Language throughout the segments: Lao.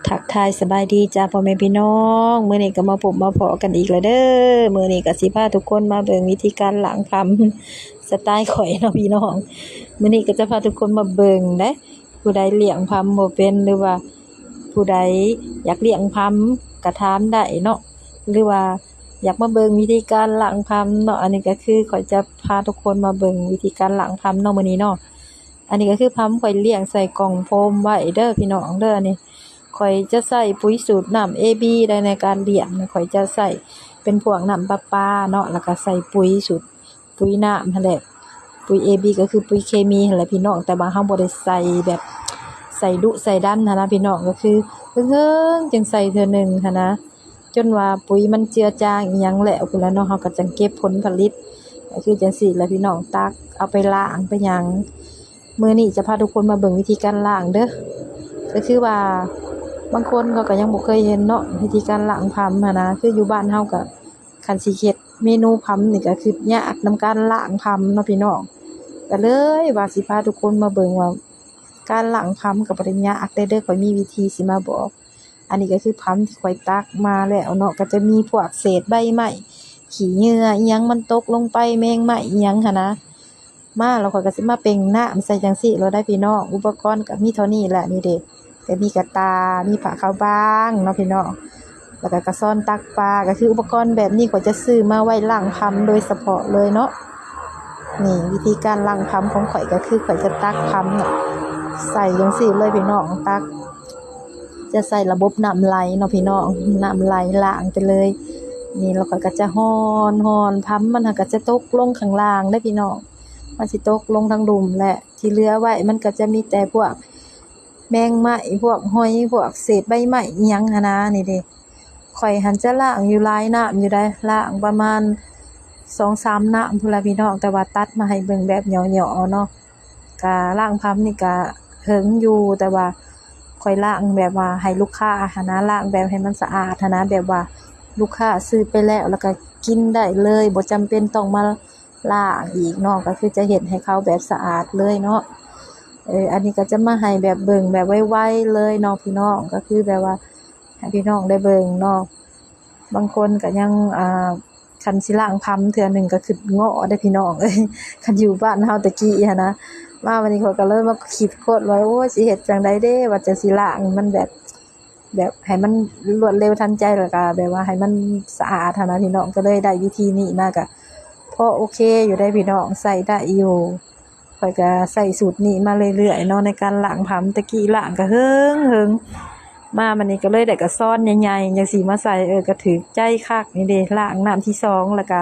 ທັກທາຍສະບາຍດີຈ້າພໍ່ແມ່ພີ່ນ້ອງ, ມື້ນີ້ກໍມາພົບມາພໍ້ກັນອີກແລ້ວເດີ້. ມື້ນີ້ກໍຊິພາທຸກຄົນມາເບິ່ງວິທີການລ້າງພຳສະໄຕຂ້ອຍເນາະພີ່ນ້ອງ. ມື້ນີ້ກໍຈະພາທຸກຄົນມາເບິ່ງເດ້, ຜູ້ໃດລ້ຽງພຳບໍ່ເປັນ ຫຼືວ່າຜູ້ໃດຢາກລ້ຽງພຳກໍຖາມໄດ້ເນາະ, ຫຼືວ່າຢາກມາເບິ່ງວິທີການລ້າງພຳເນາະ. ອັນນີ້ກໍຄືຂ້ອຍຈະພາທຸກຄົນມາເບິ່ງວິທີການລ້າງພຳເນາະ ມື້ນີ້ເນາະ. ອັນນີ້ກໍຄືພຳຂ້ອຍລ້ຽງໃສ່ກ່ອງໂຟມໄວ້ເດີ້ພີ່ນ້ອງເດີ້. ອັນນີ້ຂ້ອຍຈະໃຊ້ປຸ໋ຍສູດນ້ຳເອບີໄດ້ໃນການລ້ຽງ, ຂ້ອຍຈະໃຊ້ເປັນພວກນ້ຳປະປາເນາະ, ແລ້ວກໍໃສ່ປຸ໋ຍສູດ ປຸ໋ຍນ້ຳຫັ້ນແຫຼະ, ປຸ໋ຍເອບີກໍຄືປຸ໋ຍເຄມີຫັ້ນແຫຼະພີ່ນ້ອງ, ແຕ່ວ່າເຮົາບໍ່ໄດ້ໃສ່ແບບໃສ່ດຸໃສ່ດັນຫັ້ນນະພີ່ນ້ອງ, ກໍຄືເຫິງໆຈຶ່ງໃສ່ເທື່ອໜຶ່ງຫັ້ນນະ. ຈົນວ່າປຸ໋ຍມັນເຈືອຈາງອີ່ຫຍັງແລ້ວພຸ້ນລະເນາະ, ເຮົາກໍຈັ່ງເກັບຜົນຜະລິດ. ກໍຄືຈັ່ງຊີ້ແຫຼະພີ່ນ້ອງ, ຕັກເອົາໄປລ້າງໄປຫຍັງ. ມື້ນີ້ຈະພາທຸກຄົນມາເບິ່ງວິທີການລ້າງເດີ້. ກໍຄືວ່າບາງຄົນເຂົາກໍຍັງບໍ່ເຄີຍເຫັນເນາະ ວິທີການລ້າງພຳຫັ້ນນະ, ຄືຢູ່ບ້ານເຮົາກໍຄັນຊິເຮັດເມນູພຳນີ້ກໍຄືຍາກນຳການລ້າງພຳເນາະພີ່ນ້ອງ. ກໍເລີຍວ່າຊິພາທຸກຄົນມາເບິ່ງວ່າການລ້າງພຳກໍບໍ່ໄດ້ຍາກເດ້, ເດີ ຂ້ອຍມີວິທີຊິມາບອກ. ອັນນີ້ກໍຄືພຳທີ່ຂ້ອຍຕັກມາແລ້ວເນາະ, ກໍຈະມີພວກເສດໃບໄມ້ ຂີ້ເຫຍື້ອອີ່ຫຍັງມັນຕົກລົງໄປ, ແມງໄມ້ອີ່ຫຍັງຫັ້ນນະ. ມາແລ້ວຂ້ອຍກໍຊິມາເປັ່ງນ້ຳໃສ່ຈັ່ງຊີ້ໂລດໄດ໋ພີ່ນ້ອງ. ອຸປະກອນກໍມີເທົ່ານີ້ແຫຼະ, ນີ້ເດ້ ກໍມີກະຕ່າ ມີຜ້າຂາວບາງເນາະພີ່ນ້ອງ, ແລ້ວກໍກະຊອນຕັກປາ. ກໍຄືອຸປະກອນແບບນີ້ຂ້ອຍຈະຊື້ມາໄວ້ລ້າງພຳໂດຍສະເພາະເລີຍເນາະ. ນີ້ວິທີການລ້າງພຳຂອງຂ້ອຍ ກໍຄືຂ້ອຍຈະຕັກພຳໃສ່ຈັ່ງຊີ້ເລີຍພີ່ນ້ອງ, ຕັກ ຈະໃຊ້ລະບົບນ້ຳໄຫຼເນາະພີ່ນ້ອງ, ນ້ຳໄຫຼລ້າງໄປເລີຍ. ນີ້ ແລ້ວຂ້ອຍກໍຈະຮ່ອນໆ ພຳມັນຫັ້ນກໍຈະຕົກລົງຂ້າງລ່າງເດ້ພີ່ນ້ອງ, ມັນຊິຕົກລົງທາງລຸ່ມ ແລະ ທີ່ເຫຼືອໄວ້ມັນກໍຈະມີແຕ່ພວກແມງໄມ້ ພວກຫອຍ ພວກເສດໃບໄມ້ອີ່ຫຍັງຫັ້ນນາ. ນີ້ເດ້ ຂ້ອຍຫັ້ນຈະລ້າງຢູ່ຫຼາຍນ້ຳຢູ່ໃດ໋, ລ້າງປະມານສອງສາມນ້ຳພຸ້ນລະພີ່ນ້ອງ, ແຕ່ວ່າຕັດມາໃຫ້ເບິ່ງແບບຫຍໍ້ໆເນາະ. ກະລ້າງພຳນີ້ກະເຖິງຢູ່, ແຕ່ວ່າຂ້ອຍລ້າງແບບວ່າໃຫ້ລູກຄ້າຫັ້ນນະ, ລ້າງແບບໃຫ້ມັນສະອາດຫັ້ນນະ, ແບບວ່າລູກຄ້າຊື້ໄປແລ້ວ ແລ້ວກະກິນໄດ້ເລີຍ, ບໍ່ຈຳເປັນຕ້ອງມາລ້າງອີກເນາະ, ກໍຄືຈະເຮັດໃຫ້ເຂົາແບບສະອາດເລີຍເນາະ. ເອີ ອັນນີ້ກໍຈະມາໃຫ້ແບບເບິ່ງແບບໄວໆເລີຍເນາະພີ່ນ້ອງ, ກໍຄືແບບວ່າໃຫ້ພີ່ນ້ອງໄດ້ເບິ່ງເນາະ. ບາງຄົນກໍຍັງ ອ່າ ຄັນຊິລ້າງພຳເທື່ອໜຶ່ງກໍຄຶດເງາະເດ້ພີ່ນ້ອງເອີຍ, ຄັນຢູ່ບ້ານເຮົາແຕ່ກີ້ຫັ້ນນະ. ມາບັດນີ້ຂ້ອຍກໍເລີຍມາຄິດຄົ້ນວ່າ ໂອ້ຍ ຊິເຮັດຈັ່ງໃດເດ້ ວ່າຈະຊິລ້າງມັນແບບ ແບບໃຫ້ມັນລວດເລັວທັນໃຈ ແລ້ວກໍແບບວ່າໃຫ້ມັນສະອາດຫັ້ນນະພີ່ນ້ອງ, ກໍເລີຍໄດ້ວິທີນີ້ມາ ກໍພໍໂອເຄຢູ່ເດ້ພີ່ນ້ອງ, ໃຊ້ໄດ້ຢູ່. ຂ້ອຍກໍໃຊ້ສູດນີ້ມາເລື້ອຍໆເນາະ ໃນການລ້າງພຳ. ແຕ່ກີ້ລ້າງກໍເຫິງໆ ມາບັດນີ້ກໍເລີຍໄດ້ກະຊອນໃຫຍ່ໆຈັ່ງຊີ້ມາໃສ່, ເອີ ກໍຖືກໃຈຄັກ. ນີ້ເດ້ ລ້າງນ້ຳທີສອງ ແລ້ວກະ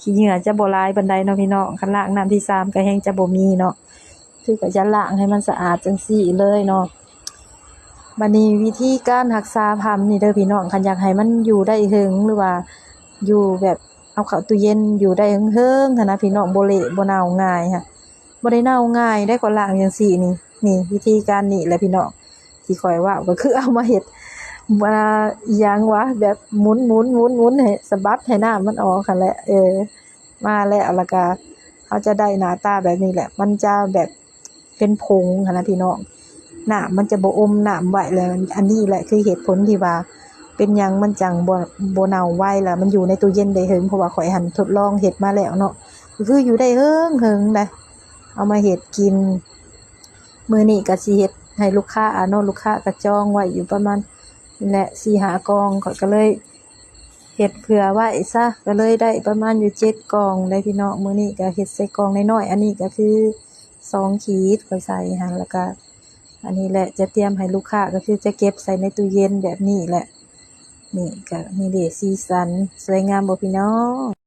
ຂີ້ເຫຍື້ອຈະບໍ່ຫຼາຍປານໃດເນາະພີ່ນ້ອງ, ຄັນລ້າງນ້ຳທີສາມກໍແຮ່ງຈະບໍ່ມີເນາະ, ຄືກໍຈະລ້າງໃຫ້ມັນສະອາດຈັ່ງຊີ້ເລີຍເນາະ. ບັດນີ້ວິທີການຮັກສາພຳນີ້ເດີພີ່ນ້ອງ, ຄັນຢາກໃຫ້ມັນຢູ່ໄດ້ເຖິງ ຫຼືວ່າຢູ່ແບບ ເອົາເຂົ້າຕູ້ເຢັນຢູ່ໄດ້ເຖິງໆຫັ້ນນະພີ່ນ້ອງ, ບໍ່ເລະບໍ່ເນົ່າງ່າຍຫັ້ນ, ບໍ່ໄດ້ເນົ່າງ່າຍເດ້. ຂ້ອຍລ້າງຈັ່ງຊີ້ນີ້, ນີ້ວິທີການນີ້ແຫຼະພີ່ນ້ອງ ທີ່ຂ້ອຍເວົ້າ ກໍຄືເອົາມາເຮັດ ອ່າ ອີ່ຫຍັງວະ ແບບໝູນໆໆໆ ໃຫ້ສະບັດໃຫ້ນ້ຳມັນອອກຫັ້ນແຫຼະ. ເອີ ມາແລ້ວ ແລ້ວກະເຮົາຈະໄດ້ໜ້າຕາແບບນີ້ແຫຼະ, ມັນຈະແບບ ເປັນຜົງຫັ້ນນະພີ່ນ້ອງ, ນ້ຳມັນຈະບໍ່ອົມນ້ຳໄວ້. ແລ້ວອັນນີ້ແຫຼະຄືເຫດຜົນທີ່ວ່າເປັນຫຍັງມັນຈັ່ງບໍ່ ບໍ່ເນົ່າໄວ ແລ້ວມັນຢູ່ໃນຕູ້ເຢັນໄດ້ເຖິງ, ເພາະວ່າຂ້ອຍຫັ້ນທົດລອງເຮັດມາແລ້ວເນາະ, ກໍຄືຢູ່ໄດ້ເຫິງໆໄດ໋ ເອົາມາເຮັດກິນ. ມື້ນີ້ກໍຊິເຮັດໃຫ້ລູກຄ້າເນາະ, ລູກຄ້າກໍຈອງໄວ້ຢູ່ປະມານນີ້ແຫຼະ ສີ່ຫ້າກ່ອງ, ຂ້ອຍກໍເລີຍເຮັດເຜື່ອໄວ້ຊະ, ກໍເລີຍໄດ້ປະມານຢູ່ເຈັດກ່ອງໄດ໋ພີ່ນ້ອງ. ມື້ນີ້ກໍເຮັດໃສ່ກ່ອງນ້ອຍໆ, ອັນນີ້ກໍຄື ສອງຂີດຂ້ອຍໃສ່ຫັ້ນ, ແລ້ວກະອັນນີ້ແຫຼະຈະຕຽມໃຫ້ລູກຄ້າ ກໍຄືຈະເກັບໃສ່ໃນຕູ້ເຢັນແບບນີ້ແຫຼະ. ນີ້ກະນີ້ເດ້ ສີສັນສວຍງາມບໍ່ພີ່ນ້ອງ?